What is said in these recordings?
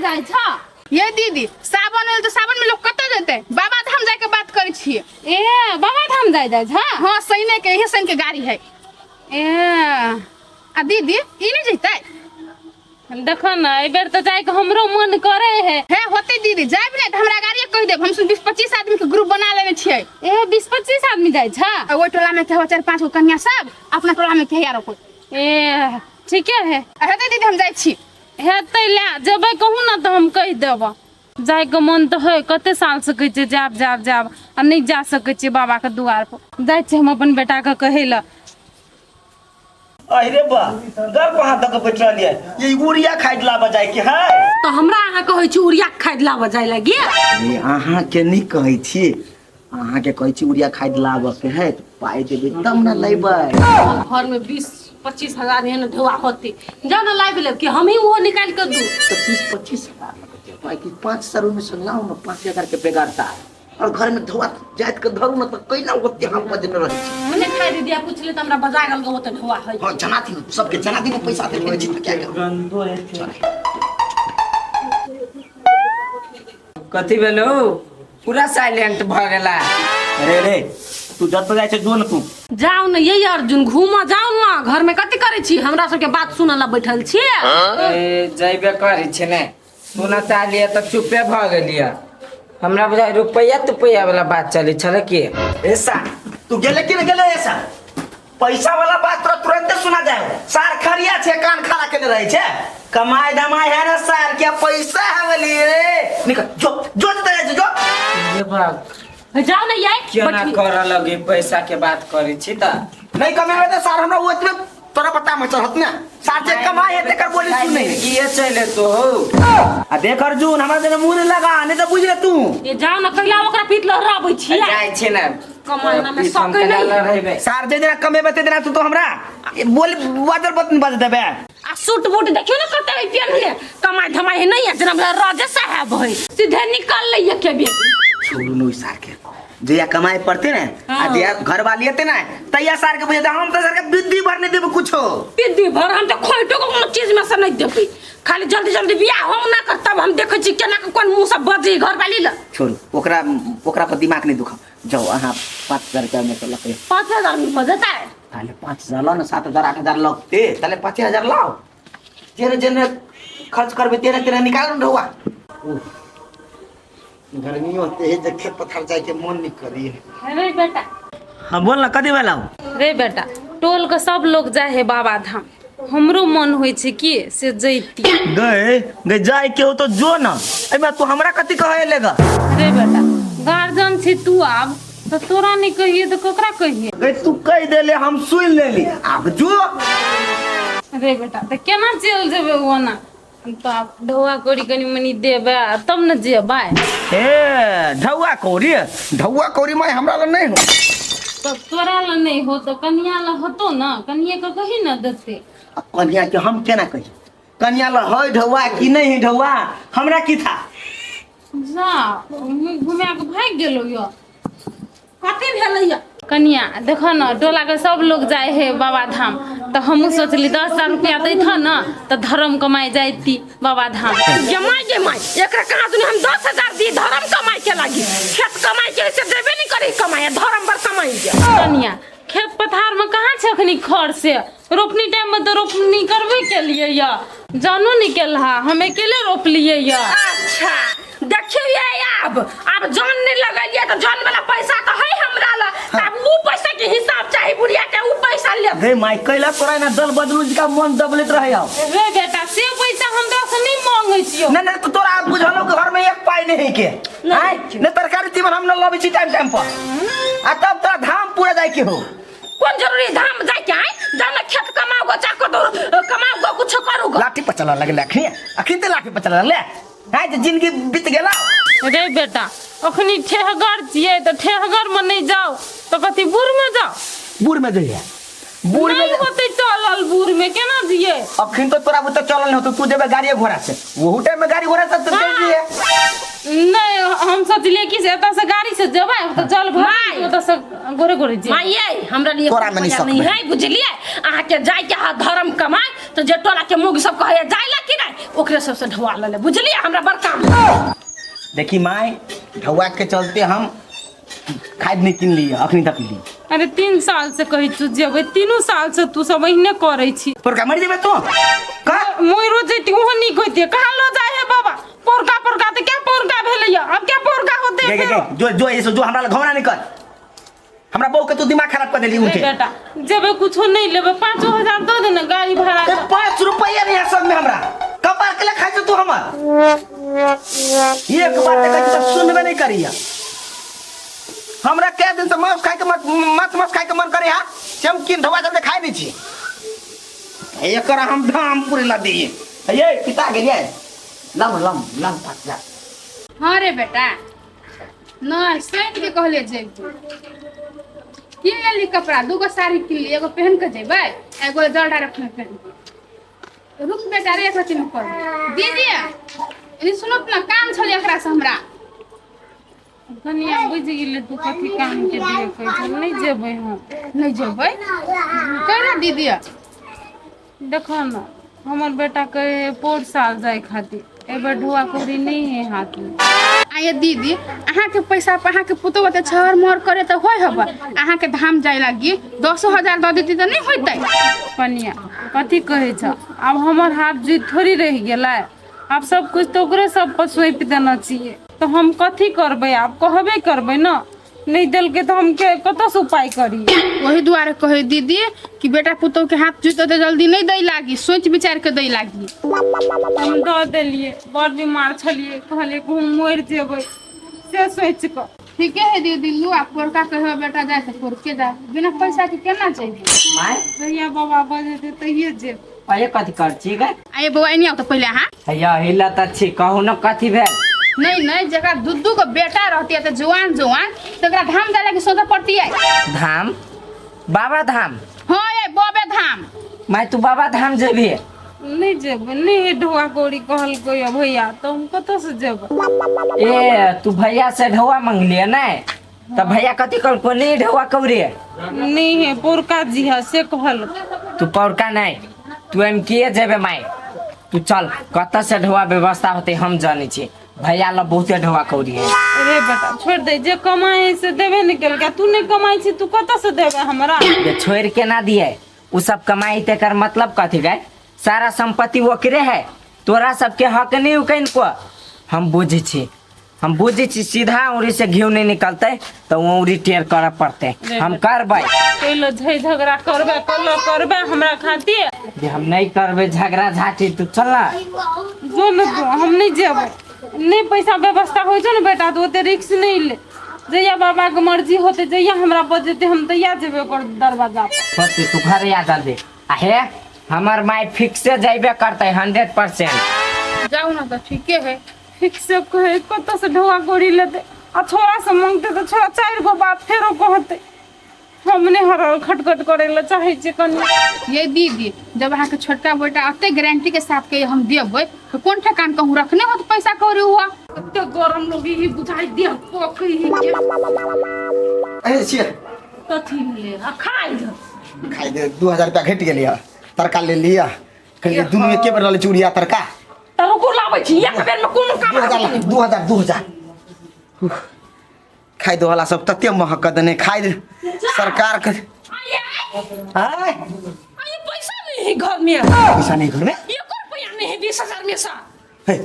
जाइ छ ये दीदी सावन एल तऽ सावन में लोग कतऽ जेतै बाबा धाम जाके बात करै छियै ए बाबा धाम जाइ जाइ छ हाँ सैने के इहे सैन के गाड़ी है ए आ दीदी ई नहीं जैतै देखो ना एहि बेर तऽ जाइके हमरो मन करे है हे होते दीदी जायब नहि तऽ हमरा गाड़िए कहि देब हम सब 20-25 आदमी के ग्रुप बना लेने छियै ए 20-25 आदमी जाइ छ आ ओहि टोला में के चारि पाँच गो कन्या सब अपना टोला में के आरो कोई ए ठीके है आ हेतै दीदी हम जाइ छी हेतै लए जेबै कहूँ ने तऽ हम कहि देबऽ जाइके मन तऽ है कते सालसँ कहै छियै जायब जायब जायब आ नहि जा सकै छियै बाबाके दुआरपर जाइ छियै हम अपन बेटाके कहै लए अरे बा घर पर हाथ धऽ के बैठ रहलियै ये उड़िया खाइद लाबऽ जाय के है तऽ हमरा अहाँ कहै छी उड़िया खाद लाबऽ जाय लागी अरे अहाँके नहि कहै छी अहाँके कहै छी उड़िया खाद लाबऽ के है तऽ पाइ देबै तब ने लेबै घर में 20-25 हजार एहन ढेवा होती जाओ ना लाबि लेब कि हम ही ओहो निकालि के दू तऽ 20-25 हजार लगतै पाइ कि 5 हजार ओहिमे से लाउ ने 5 हजार के बेगरता है और घर में धोआ जाइत के धरू ने तऽ कैला ओते हम बजने रहै छी मने खाइ दीदी पूछ ले तऽ हमरा बजा गेल ओते ढेवा है हाँ जना थी सबके जना थी पैसा दे छी तऽ क्या गंदो है कथी भेलो पूरा साइलेंट भऽ गेला अरे रे तू जत जाइ छै जो न तू जाउ ने ये अर्जुन घूमऽ जाउ ने घर में कथी करै छी हमरा सबके बात सुनऽ ला बैठल छी ए जइबे करै छै ने सुनऽ चाहलियै तऽ चुपे भऽ गेलियै हमरा बुझाइ रुपैआ तुपैया वाला बात चलै छलै की ऐसा तू गेले कि न गेले ऐसा पैसा वाला बात तोरा तुरंते सुना जाए सार खरिया छे कान खड़ा केने रहे छे कमाई धमाई है ना सार क्या पैसा है बोली रे निकल जो जो जतऽ जाइ छै जो हे बाप जाउ ने ये केना करऽ लगे पैसा के बात करै छी तऽ नहीं कमेबे तऽ सार हमरा ओतबे तोरा पता में चढ़त ना सार जे कमाई है तेकर बोली सुने ये चले तो हो आ देख अर्जुन हमरा देने मुंह नहीं लगा नहीं तो बुझ ले तू ये जाउ ने कहिया ओकरा पीट लहराबै छी जाइ छी ने कमाना में पीठ हम सकै केना नहीं। लड़ेबै सार जे दिना कमेबे ते दिना तू तो हमरा बोली बाजल बत बाज देबे आ सूट बूट देखियो ने कते है पेन्हले कमाई धमाई नहीं है जेना भेल राजे साहेब है सीधे निकल लइए के बेर छोड़ू ने ओहि सार के जहिया कमाए पड़ते ने आ जहिया घर वाली हेतै ने तहिया सार के बुझेतै हम तऽ सार के बिद्दी भर नहि देबै कुछो पिद्दी भर हम तऽ खोइटो के कोनो चीज में से नहीं देबै खाली जल्दी जल्दी बियाह हम ना कर तब हम देखै छी केना के कोन मुंह से बजी घर वाली ल छोड़ू ओकरा ओकरा पर दिमाग नहि दुखाउ जाउ अहाँ 5 हजार रुपया में लऽ के 5 हजार में हो जेतै ताहले 5 हजार लाउ ने 7 हजार 8 हजार लगते ताहले 5 हजार लाउ जेने जेने खर्च करबै तेने तेने निकालू ने रहुआ गर्मी होते है जे खेत पथार जाए के मन नहीं करी रे बेटा हाँ बोल ना कथी भेलौ रे बेटा टोल के सब लोग जाइ है बाबा धाम हमरो मन होइ छै कि से जैती गए गए जाए के हो तो जो ना एमे तू हमरा कथी कहे लेगा रे बेटा गार्जियन छी तू आब तऽ तोरा नहि कहिए तऽ ककरा कहिए गए तू कह देले हम सुन लेली आब जो रे बेटा तऽ केना चलि जेबै ओना तऽ आब ढौआ कौड़ी कनि मनि देबै आ तब ने जेबै हे ढौआ कौड़ी ढौआ कौड़ी माय हमरा लग नहीं हो तऽ तोरा लए नहि हो तऽ कनिया लए होतो ने कनिएके कही ने देतै आ कनिया के हम केना कही कनिया ल है ढौआ कि नहीं है ढौआ हमरा की था जा मुँह घुमा कऽ भागि गेलौ यऽ कथी भेलैया कनिया देखो न टोला के सब लोग जाए है बाबा धाम तऽ हमहूँ सोचली 10 हजार रुपया दैथ न तऽ धर्म कमाइ जाइती बाबा धाम गे माय गे माय एकरा कहाँ सुनी हम 10 हजार दी धर्म कमाई के लागी खेत कमाई के से देबे नहीं करे कमाई धर्म पर कमाई के कनिया खेत पथार में कहाँ छै अखनी खर से रोपनी टाइम में तऽ रोपनी करबे केलियै यऽ जानो नहीं केलहा हम अकेले रोपलियै यऽ अच्छा देखियो ये आब आब जन नहीं लगलिए तो जन वाला पैसा तो है हमरा ला तब ऊ पैसा के हिसाब चाही बुढ़िया के ऊ पैसा ले गे माय कैला तोरा ना दल बदलू जी का मन दबलैत रहे आउ रे बेटा से पैसा हमरा से नहीं मांगे छियो नहीं नहीं तो तोरा बुझलो कि घर में एक पाई नहीं है के आय ने तरकारी तीमन हम न लबै छी टाइम टाइम पर आ तब तोरा धाम पूरा जाय के हो कोन जरूरी धाम जाय के आय जाना खेत कमाओ गो चाको दो कमाओ गो कुछ करू गो लाठी पर चलऽ लगले अखनी अखनी तऽ लाठी पर चलऽ लगले आय जे जिंदगी बीत गेला रे बेटा अखनी ठेहगर छियै तऽ ठेहगर में नहीं जाओ तऽ कथी बूढ़ में जाओ बूढ़ में जइहे बूढ़ में नहीं होते चलल बूढ़ में केना जिये अखन तो तोरा बुते चलल नहीं होतो तू जेबे गाड़िए घोड़ा से ओहू टाइम में गाड़ी घोड़ा से तो चल जिये नहीं हम सोचलिए कि से एतऽ से गाड़ी से जेबै तऽ जल भर माय। ओतऽ से गोरे गोरे जेबै माये हमरा लिए तोरा में नहीं रुपैआ नहीं सकबै। है बुझलिए अहाँ के जाय के हा धर्म कमाए तऽ जे टोला के मुग सब कहैया जाय ला कि नहि ओकरे सबसे ढोआ लेले बुझलियै हमरा बड़ काम है। देखी माय ढौआ के चलते हम खाद नहीं किन लिए अखनी तक ली। अरे 3 साल से कहै छी जेबै, 3 साल से तू सब एहने करै छी। पोरका मरि जेबै तू का? मरो जैती ओहो नीक होइते। कहाँ लो जाय है बाबा? पोरका पोरका तऽ क्या पोरका भेलैया, अब क्या पोरका होते? गे गे गे, जो जो ये जो हमरा लग घबरा नहीं कर, हमरा बहू के तू दिमाग खराब कर देली उनके। बेटा जेबै कुछो नहीं लेबै, 5000 दऽ दे ने गाड़ी भाड़ा। ए, 5 रुपया नहीं है सब में हमरा, कपार के खाइ छौ तू हमर। एक बात कहै छी तऽ सुनबे नहीं करिया। हमरा कै दिन से मांस खाय के माछ मांस खाय के मन करे हा, से हम किन ढोबा जल्दी खाय नहीं छी। एकर हम धाम पूरी ला दिए। ये पिता गेलियै लम लम लम 5000। हाँ रे बेटा नहीं सोचि के कहले जेबू, किन लेली कपड़ा, 2 साड़ी किन ली, एगो पहन के जेबै एगो जल डारे पहन के। रुक बेटा रे एक रत्ती में कर दीदी, एनी सुनो अपना काम छलै एकरा से हमरा। कनिया बुझि गेलै तू कथी काम के लिए कहै छल, नहीं जेबै हम। नहीं जेबै केना दीदी? देखो न हमर बेटा कहे पोर साल जाय खातिर, एबर ढोआ कौड़ी नहीं है हाथ में। आये दीदी अहाँ के पैसा पर अहाँ के पुतोह ओते छहर मोहर करे तऽ होय हब, अहाँ के धाम जाय लागी 10,000 दऽ देती तऽ नहीं होइतै। कनिया कथी कहै छ, आब हमर हाथ जुति थोड़ी रहि गेलै, आब सब कुछ तऽ ओकरे सब पर सौंपि देने छियै, तऽ हम कथी करबै? आब कहबे करबै न, नहीं देलकै तऽ हम के कतऽसँ उपाय करी? वही दुआरे कहै दीदी कि बेटा पुतोह के हाथ जुति ओते जल्दी नहीं दै लागी, सोचि विचार के दै लागी। हम दऽ देलियै, बड़ बीमार छलियै, कहलियै कहूँ मरि जेबै से सोचि कऽ। ठीके है दीदी, लू आ पोरका कहियो बेटा जाए तऽ पोरके जा, बिना पैसा के केना जेबै? माय जहिया बाबा बजेतै तहिये जेबै। पहिले कथी कर छी गे? आये बौआ एनी आउ तऽ पहिले अहाँ। हैया हिला तऽ छी, कहू न कथी भेल? नहीं नहीं, जकरा 2-2 गो बेटा रहती है तऽ जुआन जुआन तकरा धाम जाय लागी सोचऽ पड़ती है। धाम? बाबा धाम? हाँ ये बाबे धाम। माय तू बाबा धाम जेबही? नहीं जेबै, नहीं हे ढोआ कौड़ी कहलकै या भैया, तऽ हम कतऽ से जेबै? ए तू भैया से ढोआ मंगलिए नै? तऽ भैया कथी कहलको? नहीं ढोआ कौड़ी नहीं हे पौरका जी है से कहल। तू पौरका नहीं, तू एम किए जेबे माय? तू चल, कतऽ से ढोआ व्यवस्था होते हम जानै छी, भैया ल बहुते ढोआ कौड़ी है। रे बेटा छोड़ दे, जे कमाए है से देबे नहीं केलकै, तू नहीं कमाई छी तू कतऽ से देबे हमरा? जे छोड़ के ना दिए उ सब कमाई तेकर मतलब कथी गए? सारा संपत्ति ओकरे है, तोरा सबके हक नहीं उकैन को। हम बुझै छी, हम बुझै छी, सीधा उंगली से घिउ नहीं निकलते तो उंगली टेढ़ करऽ पड़ते, हम करबै। कैलो झै झगड़ा करबै, कलो करबै हमरा खातिर? जे हम नहीं करबै झगड़ा झाटी, तू चल ना। जो न तू, हम नहीं जेबै, नहीं पैसा व्यवस्था होइ छौ ने बेटा तऽ ओते रिक्स नहीं ले, जहिया बाबा के मर्जी होते जहिया हमरा बजेते हम तहिया जेबै ओकर दरवाजा पर। होते तू घर आ जल्दी। आ हे हमर माय फिक्से जैबे करते 100%। जाउ ना तऽ ठीके है। फिक्स कहे कतऽ से ढोआ गोड़ी लेते, आ छोरा से मांगते तऽ छोरा 4 गो बात फेरो कहते। हम नहि हर खटखट करे ला चाहे छियै कनी। ये दीदी जब अहाँ के छोटका बेटा अते गारंटी के साथ के हम देबै तऽ कोन ठेकान कहूँ रखने होत पैसा कौड़ी हुआ? कते गरम लोग ही बुझाई देह पकै ही के। अरे छियै। कथी भेलै? आ खाइ दे। खाइ दे, 2000 रुपया घटि गेलै हँ, तरका ले लिअ, कहलियै दुनू एके बेर रहलै चूड़िया तरका। तऽ रुकू लाबै छी, एक बेर में कोनो काम 2000 2000 2000 खाइ दो वाला सब तते महक देने खाइ दे सरकार के। आय आये पैसा नहीं है घर में। पैसा नहीं घर में? एको रुपया नहीं है 20,000 में से। हे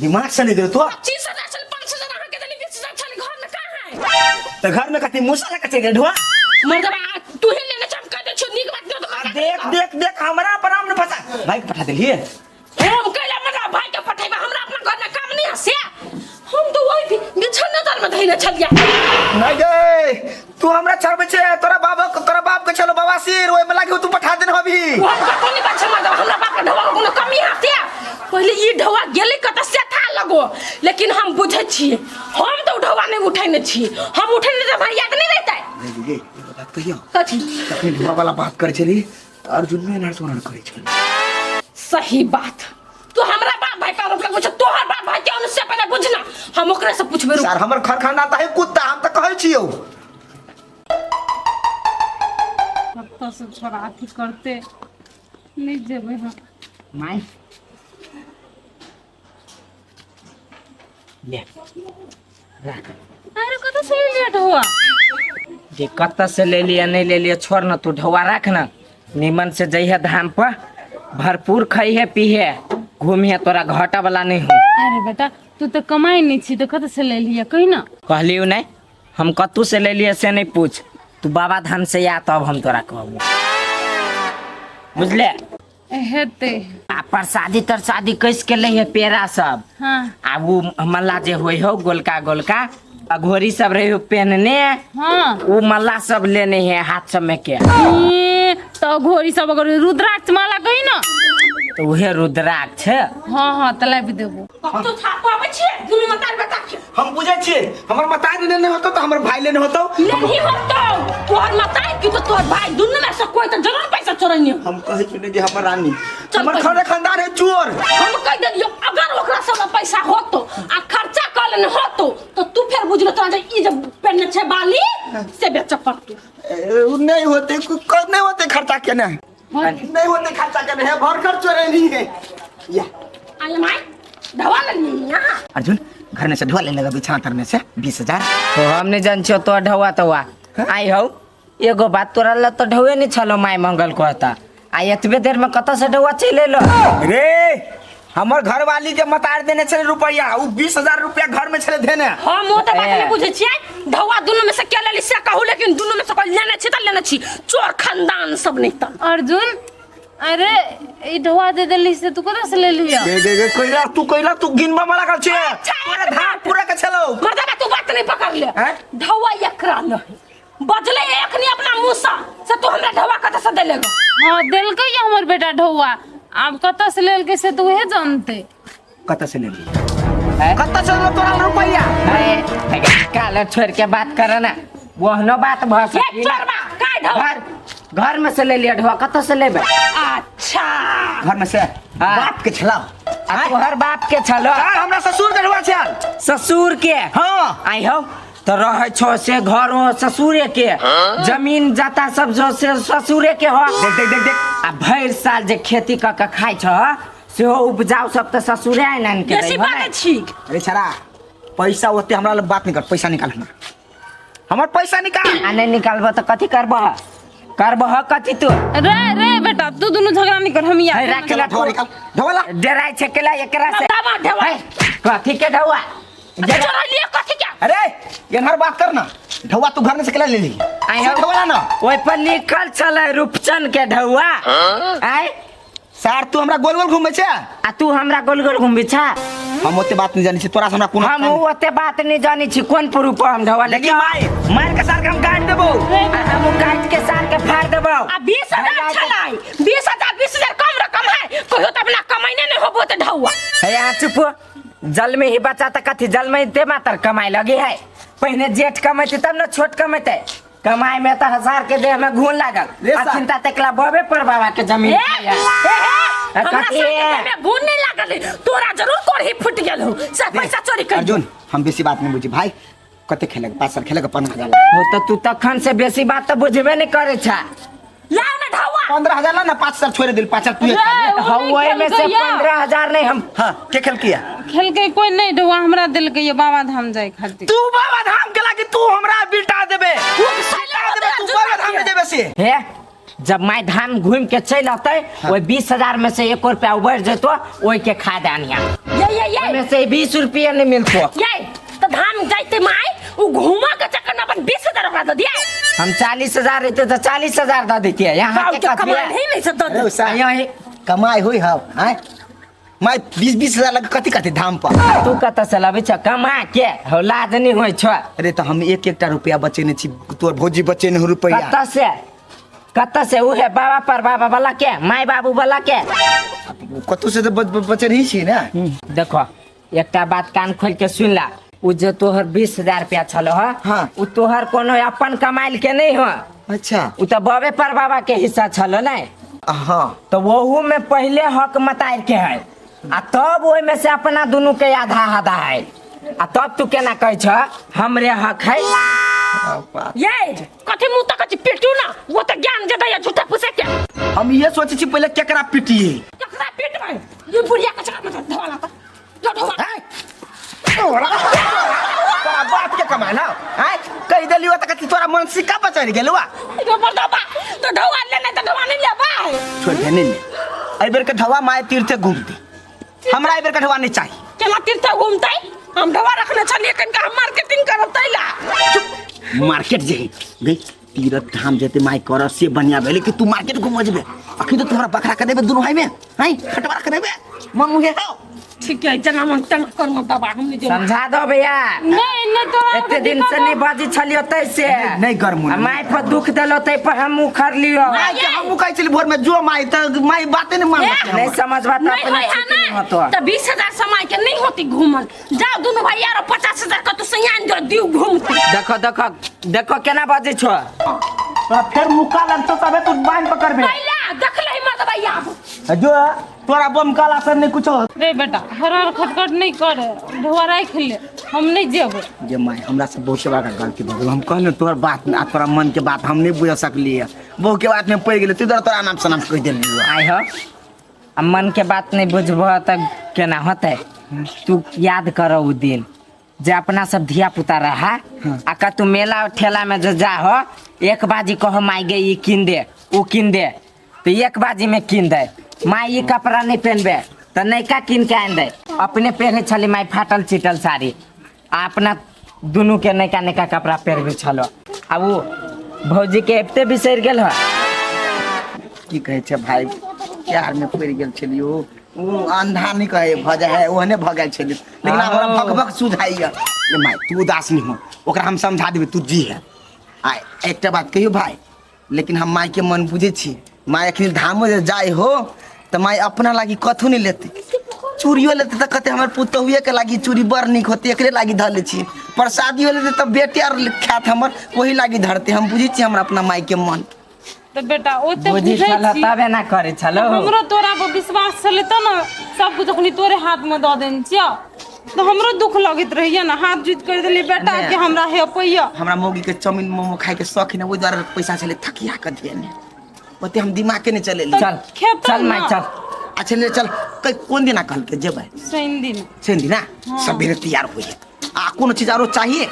दिमाग से नहीं दे तो। 25,000 छल, 5,000 अहाँ के देली, 20,000 छल, घर में कहाँ है? तो घर में कथी मूसा लगा चल ढुआ? मर्दबा तू ही लेने चम कह दे छु, नीक बात न तो। देख देख देख हमरा पर हम फंसा भाई के पठा देलिए। हम कैला मर्दबा भाई के पठेबा, हमरा अपना घर में काम नहीं है से। हम तो वही भी बिछौना तर में धइने छलिया। नहीं गे तू हमरा छड़बे छे, तोरा बाबा तोरा बाप के चलो बवासीर ओय में लागी तू पठा देन अभी। हम कतो नहीं बात छे मर्दबा, हमरा बाप के ढोआ के कोनो कमी है से। पहले ई ढोआ गेलै कत से था लगो, लेकिन हम बुझै छी हम तो ढोआ नहीं उठैने छी, हम उठैने त भाई याद नहीं रहतै। नहीं गे एगो बात कहियो। कथी? तखनी ढोआ वाला बात करै छली त अर्जुन में एनार सोनार करै छली। सही बात, तू हमरा बाप भाई पर आरोप लगबै छ, तोहर बाप भाई के अनुसार पहले बुझना, हम ओकरे से पूछबे। सर हमर खरखाना त है कुत्ता, हम त कहै छियौ। कतऽ से छोरा अथी करते नहीं जेबै हम। माय ले राख। अरे कतऽ से लेलियै ढौआ? जे कतऽ से ले लिया नहीं ले लिया छोड़ न, तू ढौआ राख न, निमन से जइहे धाम पर, भरपूर खइहे पीहे घूमिहे, तोरा घाटा वाला नहीं हो। अरे बेटा तू तऽ कमाइ नहि छी तऽ कतऽ से ले लिया कही ना। कहलियौ नहीं, हम कतू से ले लिए से नहीं पूछ, तू बाबा धाम से आ तब हम तोरा कहबो, बुझले? हेतै। आ प्रसादी तरसादी कस के ले है पेड़ा सब। हाँ। आ वो मल्ला जे होय हो गोलका गोलका अघोरी सब रहे हो पहनने। हाँ। वो मल्ला सब लेने है हाथ सब में के। ए, तो अघोरी सब अगर रुद्राक्ष माला कही ना तो उहे रुद्राक्ष। हाँ हाँ त लाबि देबो। कतौ थाप आबै छियै दुनू मतार बेटा के। हम बुझै छियै हमर मतारी लेने होतो तऽ हमर भाई लेने होतो। नहीं होतो तोहर मतार की तो तोहर भाई दुनू में से कोई तो जरूर पैसा चोरैने। हम कहै छी ने जे हमर रानी चल हमर पहिले। खरे खानदान है चोर। हम कह देलियो अगर ओकरा सब में पैसा होतो आ खर्चा कर लेने होतो तो तू फेर बुझलो तोरा जे ई जे पेनने छै बाली से बेच पड़तू। ए, उ नहीं होते नहीं होते खर्चा केने, नहीं होते खर्चा केने है भर खर्च चोरेनी है। या आये माई ढवा लेनी यहाँ। अर्जुन घर में से ढोआ लेने लगा बिछाना तर में से 20,000। तो हम नहीं जान छियो तो ढौआ तौआ आई हौ एगो बात तोरा ल तो ढौए नहीं छलो माय मंगल कहता आ एतबे देर में कतऽ से ढौआ चलि एलो। रे हमर घरवाली के मतार देने छले रुपया, उ 20,000 रुपया घर में छले देने। हम ओ त बात नहीं बुझै छियै, ढौआ दुनू में से के लेली से कहू, लेकिन दुनू में से कोई लेने छी त लेने छी, चोर खानदान सब नहीं त। अर्जुन अरे ई ढौआ दे देली से तू कतऽ से लेलिय? गे गे गे कइला तू, कइला तू गिनबा में लागल छे। अच्छा, पूरा धान पूरा के छलो। मर्दाना तू बात नहीं पकड़ ले। हैं? ढौआ एकरा नहीं बजले एक नहीं अपना मुंह से तू हमरा ढौआ कतऽ से देलेगो? हाँ देलकै या हमर बेटा ढौआ, आब कतऽ से लेलकै से तऽ उहे जानते। कतऽ से लेली? कतऽ से लेलो तोरा रुपया? अरे काल छोड़ के बात कर ना, ओहनो बात भऽ हे सकी ना। चोरबा काय ढौआ? घर में से ले लिया ढौआ, कतऽ से लेबै? अच्छा घर में से हाँ। बाप के छला। आ तोहर बाप के छलो? यार हमरा ससुर के ढौआ छल। ससुर के? हाँ। आई हो तो रहे छो से घर हो ससुरे के, जमीन जाता सब जो से ससुरे के हो। देख देख देख देख। आ भरि साल जे खेती क के खाइ छ सेहो उपजाऊ सब त ससुरे आनि आनि के बेसी दै हो बाजै ने। छी। अरे छड़ा पैसा ओते हमरा लग बात नहीं कर, पैसा निकाल हमरा, हमर पैसा निकाल। आ नहीं निकालबो त कथी करबह? करबह कथी तू? रे रे बेटा तू दुनू झगड़ा नहीं कर, हम या है, राख ला। ढौआ निकाल, ढौआ ला। डराइ छै केला एकरा से। दाबा ढौआ। है, कथी के ढौआ? अच्छा, चोरलिए कथी के? अरे एनहर बात कर ना, ढौआ तू घर में से केला ले ली? आई से हो। ढौआ ला ना। ओहि पर लिखल छलै रूपचन के ढौआ। आय सार तू हमरा गोल गोल घूमै छै आ तू हमरा गोल गोल घुमबै छा? हम ओते बात नहीं जानै छी तोरा से, हमरा कोनो हम ओते बात नहीं जानै छी, कोन प्रूफ पर हम ढौआ देखी लेलियै? माय मार के सार के हम काट देबो। आ हम काट के सार के फाड़ देबौ। आ 20,000 छलै, 20,000 20,000 कम रकम है, कहियो त अपना कमाइने नहीं होबो त ढौआ। हे यहाँ चुप हो। जल में ही बचा त कथी जल में दे मात्र कमाई लगी है, पहिने जेठ कमेते तब न छोट कमेते, कमाई में त हजार के देह में घून लागल। रे सार। अखिन तकला बबे पर बाबा के जमीन ए, खाया। ए, ए, हमरा कथी साथे है? में घून नहीं लागल है, तोरा जरूर कोढ़ी फूट गेल हो से पैसा चोरी कर। अर्जुन हम बेसी बात नहीं बुझी भाई, कते खेलक 5 साल खेलक 15,000 हो त तू तखन से बेसी बात त बुझबे नहीं करे छा। लाओ ना ढौआ। 15,000 ला ना, 5 साल छोड़ दिल, 5 साल तू रे, उ हाँ, नहीं ओहि में से खेलकै या। 15,000 नहीं हम। हां के खेल किया? खेलकै कोई नहीं, ढौआ हमरा देलकै ये बाबा धाम जाय खातिर। तू बाबा धाम के लागी तू हमरा बिटा देबे, बिटा देबे, तू बाबा धाम में जेबे से। हे जब my धाम घूम के चलि अतै ओहि 20,000 में से 1 रुपया उबरि जेतो ओहि के खा दानिया। ये ये ये ओहिमे से 20 रुपया नहीं मिलतो। ये तो धाम जाइते माय उ घूमा के चक्कर में अपन 20,000 ओकरा दे दिया। हम 40,000 रहते तो 40,000 दे देतियै। यहाँ के तो कथी कमाई है? नहीं नहीं से दे अरे दे। साहब, यही कमाई होई हव आय my 20-20 हजार लग कथी करते धाम पर? तू कतऽ से लबै छ कमा के? हो लाज नहीं होइ छ। अरे तो हम एक एकटा रुपया बचेने छी, तोर भौजी बचेने हो रुपया। कतऽ से? कतऽ से? उहे बाबा पर बाबा वाला के, माय बाबू वाला के। कतौ से तो बचेने ही छी ना। देखो एकटा बात कान खोल के सुन ला, उ जे तोहर 20,000 रुपया छलो ह, हाँ। उ तोहर कोनो अपन कमाइल के नहीं हो। अच्छा। उ तो बाबे पर बाबा के हिस्सा छलो नहीं। हाँ। तो वहू में पहले हक मतार के है आ तब ओहि में से अपना दुनू के आधा आधा है, आ तब तू केना कहै छ हमरे हक है? ये कथी मुंह तक कथी पिटू ना, वो तो ज्ञान जे दैया झूठा फूसे के। हम ये सोचे छी पहले केकरा पिटिए। केकरा पिटबै? ये बुढ़िया के चक्कर में ढोवा लाता जो ढोवा तोरा तोरा बाप के कमाई ना हैं कहि देलियो त कथी तोरा मन सिक्का पर चढ़ि गेलौ जो मर्दबा तो ढोवा ले नहीं तो ढोवा नहीं लेबा छोड़ दे नहीं ले एहि बेर के ढोवा माय तीर्थे घूमते हमरा एहि बेर के ढोवा नहीं चाहिए। केना तीर्थ घूमतै? हम ढोवा रखने छलियै कनिका हम मार्केटिंग करब तैला। मार्केट जेही गई तीर्थ धाम जेते माय कर से बढ़िया भेलै कि तू मार्केट घूम जेबे। अखन तो तोरा बकरा के देबे दुनू भाई में हैं खटवा के देबे मन मुहे हो ठीक है जना मन तना कर मर्दबा हम नहीं जेबै। समझा दो भैया। नहीं नहीं तोरा एते दिन से नहीं बाजी छलियो तैसे नहीं गर्म आ माय पर दुख देलो तै पर हम उखड़ लियो। माय के हम कहै छली भोर में जो माय त माय बाते नहीं मानत। नहीं समझबा त नहीं अपने होय है ठीक नहीं ना होतो। तो 20,000 समय के नहीं होती घूमल। जाओ दोनों भाई यार 50,000 का तो सयान जो दियो घूमती। देखो देखो देखो केना बाजै छो। फेर मुक्का लगतो तबे तू बांध पकड़बे। पहला देख ले मर्दबा आब जो तोरा बम काला सर नहीं कुछ रे बेटा हर हर खटखट नहीं कर ढोवा राख ले हम नहीं जेबै। जे my हमरा से बहुत बड़का गलती भऽ गेल। हम कहलहुँ तोहर बात आ तोरा मन के बात हम नहीं बुझ सकलियै। बहु के बात में पड़ि गेलै तू तोरा नाम सनाम कहि देलियै। आइ हो आ मन के बात नहीं बुझबह त केना होतै? तू याद कर उ दिन जे अपना सब धिया पुता रहा आ कतू मेला ठेला में जो जा हो एक बाजी कहो माई गे ई किन दे उ किन दे तो एक बाजी में किन दे। माई ई कपड़ा नहीं पहनबे तो नैका किन के आन दे। अपने पहने छली माई फाटल चिटल साड़ी आ अपना दुनू के नैका नैका कपड़ा पहनबे छलो। आ वो भौजी के एते बिसरि गेल ह। की कहै छै भाई प्यार में पड़ि गेल छलियो उ अंधा नहीं कहे भऽ जाइ है ओहने भऽ गेल छलियो लेकिन आब हमरा भक भक सुझाइया। ए माय तू उदास नहीं हो ओकरा हम समझा देबै तू जी है। आ एकटा बात कहियो भाई लेकिन हम माय के मन बुझै छी। माय अखनी धामो जे जाइ हो तऽ माय अपना लागी कथू नहीं लेते चूड़ियो लेते तऽ कहते हमर पुतहुए के लागी चूड़ी बड़ नीक होते एकरे लागी धऽ लै छी। प्रसादियो लेते तऽ बेटे आर खायत हमर ओही लागी धरते। हम बुझै छी हमरा अपना माय के मन। तऽ बेटा ओते बुझै बुझै छल छी तबे ना करै छलो। हमरो तोरा पर विश्वास छलै तऽ ने सब कुछ अखनी तोरे हाथ में दऽ देने छियौ तऽ हमरो दुख लगैत रहैया ने। हाथ जुति कर देलियै बेटा के हमरा हेपैया। हमरा मौगी के चाउमीन मोमो खाय के शौक है ने ओहि दुआरे पैसा छलै थकिया के देने ओते हम दिमाग के नहीं चलेली। चल खेतै चल माय ना। चल। अच्छा ले चल कोन दिना कहलकै जेबै? शनि दिन। शनि दिना सबेरे तैयार होइए। आ कोनो चीज आरो चाहिए?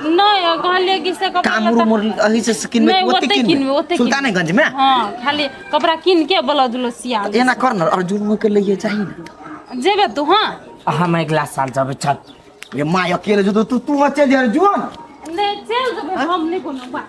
नहीं कहलियै कि से कपड़ा कामरू लत्ता मोर अही से किनबे नहीं, ओते ओते किनबे किनबे, ओते किनबे। सुल्तानगंज में। हाँ खाली कपड़ा किन के ब्लाउज उलाउज सिया एना कर न और जुनू के लइए चाही न जेबे तू। हाँ हम अगिला साल जेबै चल। रे my अकेले जो तू तू चल जा जुआन नहीं चल जेबै हम नहीं कोनो बात।